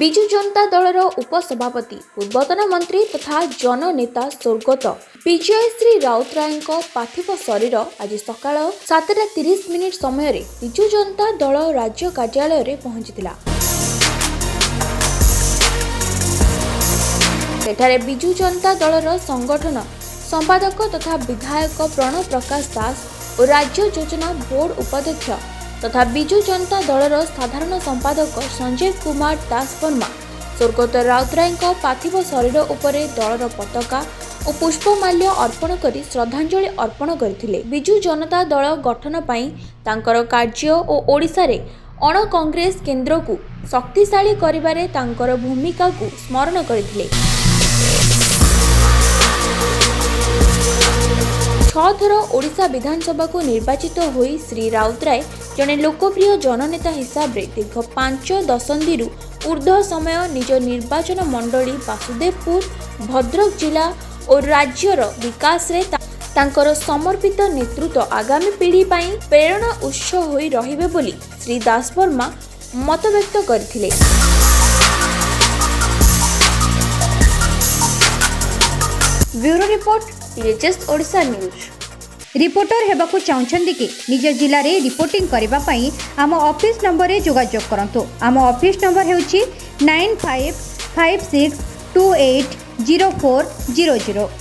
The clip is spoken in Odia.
ବିଜୁ ଜନତା ଦଳର ଉପସଭାପତି, ପୂର୍ବତନ ମନ୍ତ୍ରୀ ତଥା ଜନନେତା ସ୍ୱର୍ଗତ ବିଜୟଶ୍ରୀ ରାଉତରାୟଙ୍କ ପାର୍ଥିବ ଶରୀର ଆଜି ସକାଳ 7ଟା 30 ମିନିଟ୍ ସମୟରେ ବିଜୁ ଜନତା ଦଳ ରାଜ୍ୟ କାର୍ଯ୍ୟାଳୟରେ ପହଞ୍ଚିଥିଲା। ସେଠାରେ ବିଜୁ ଜନତା ଦଳର ସଂଗଠନ ସମ୍ପାଦକ ତଥା ବିଧାୟକ ପ୍ରଣବ ପ୍ରକାଶ ଦାସ ଓ ରାଜ୍ୟ ଯୋଜନା ବୋର୍ଡ ଉପାଧ୍ୟକ୍ଷ ତଥା ବିଜୁ ଜନତା ଦଳର ସାଧାରଣ ସମ୍ପାଦକ ସଞ୍ଜୟ କୁମାର ଦାସ ବର୍ମା ସ୍ୱର୍ଗତ ରାଉତରାୟଙ୍କ ପାର୍ଥିବ ଶରୀର ଉପରେ ଦଳର ପତାକା ଓ ପୁଷ୍ପମାଲ୍ୟ ଅର୍ପଣ କରି ଶ୍ରଦ୍ଧାଞ୍ଜଳି ଅର୍ପଣ କରିଥିଲେ। ବିଜୁ ଜନତା ଦଳ ଗଠନ ପାଇଁ ତାଙ୍କର କାର୍ଯ୍ୟ ଓ ଓଡ଼ିଶାରେ ଅଣ କଂଗ୍ରେସ କେନ୍ଦ୍ରକୁ ଶକ୍ତିଶାଳୀ କରିବାରେ ତାଙ୍କର ଭୂମିକାକୁ ସ୍ମରଣ କରିଥିଲେ। ଛଅ ଥର ଓଡ଼ିଶା ବିଧାନସଭାକୁ ନିର୍ବାଚିତ ହୋଇ ଶ୍ରୀ ରାଉତରାୟ ଜଣେ ଲୋକପ୍ରିୟ ଜନନେତା ହିସାବରେ ଦୀର୍ଘ 5 ଦଶନ୍ଧିରୁ ଉର୍ଦ୍ଧ୍ୱ ସମୟ ନିଜ ନିର୍ବାଚନ ମଣ୍ଡଳୀ ବାସୁଦେବପୁର, ଭଦ୍ରକ ଜିଲ୍ଲା ଓ ରାଜ୍ୟର ବିକାଶରେ ତାଙ୍କର ସମର୍ପିତ ନେତୃତ୍ୱ ଆଗାମୀ ପିଢ଼ି ପାଇଁ ପ୍ରେରଣା ଉତ୍ସ ହୋଇ ରହିବେ ବୋଲି ଶ୍ରୀ ଦାସବର୍ମା ମତବ୍ୟକ୍ତ କରିଥିଲେ। Bureau report, THS Odisha news. Reporter ହେବାକୁ ଚାହୁଁଛନ୍ତି କି? ନିଜ ଜିଲ୍ଲାରେ ରିପୋର୍ଟିଂ କରିବା ପାଇଁ ଆମ ଅଫିସ୍ ନମ୍ବରରେ ଯୋଗାଯୋଗ କରନ୍ତୁ। ଆମ ଅଫିସ୍ ନମ୍ବର ହେଉଛି 9556280400।